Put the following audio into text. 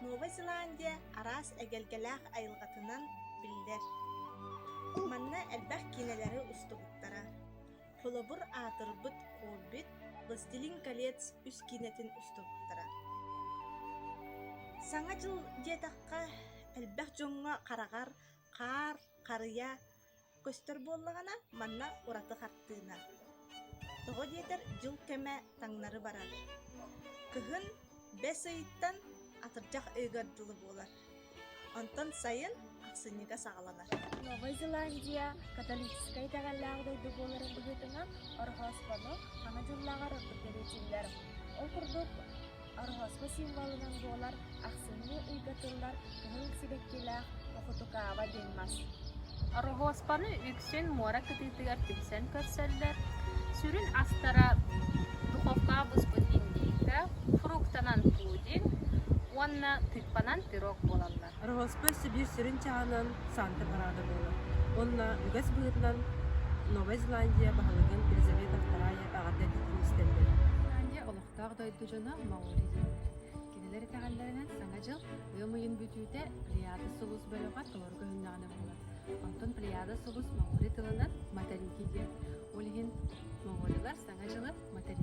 Новай Зеландия араас эгэлгэлээх айылҕатынан биллэр. Манна элбэх киинэлэри устубуттара. Холобур, аатырбыт «Хоббит», «Властелин колец» үс киинэтин устубуттара. Саҥа дьыл диэтэххэ, элбэх дьоҥҥо хараҕар хаар, харыйа көстөр буоллаҕына, манна ураты хартыына. Тоҕо диэтэр дьыл кэмэ таҥнары барар. Кыһын бэс ыйыттан атырдьах ыйыгар дылы буолар. Онтон сайын ахсынньыга саҕаланар. Новай Зеландия католическай итэҕэллээх дойду буоларын быһыытынан Ороһооспону Саҥа дьыллааҕар ордук бэлиэтииллэр. Ол курдук, Ороһооспо символынан буолар ахсынньы ыйга тыллар кыһыл сибэккилээх Охотукаава диэн мас. Ороһуоспаны үксүн муора кытыытыгар түмсэн көрсөллөр. Сүрүн астара духовкаҕа буспут индейка, фруктанан пудинг уонна тыкванан пирог буолаллар. Ороһуоспа өссө биир сүрүн чааһынан Санта парада буолар. Уонна үгэс быһыытынан Новай Зеландия баһылыгын Елизавета Вторая эҕэрдэ этиитин истэллэр. Зеландия олохтоох дойду дьоно маори дииллэр. Кинилэр итэҕэллэринэн Саҥа дьыл ыам ыйын бүтүүтэ Плеяда сулус бөлөҕө толору көһүннэҕинэ буолар. Онтон Плеяда сулус маори тылынан Матарики диэн. Ол иһин моҕоллар Саҥа дьылы Матарики.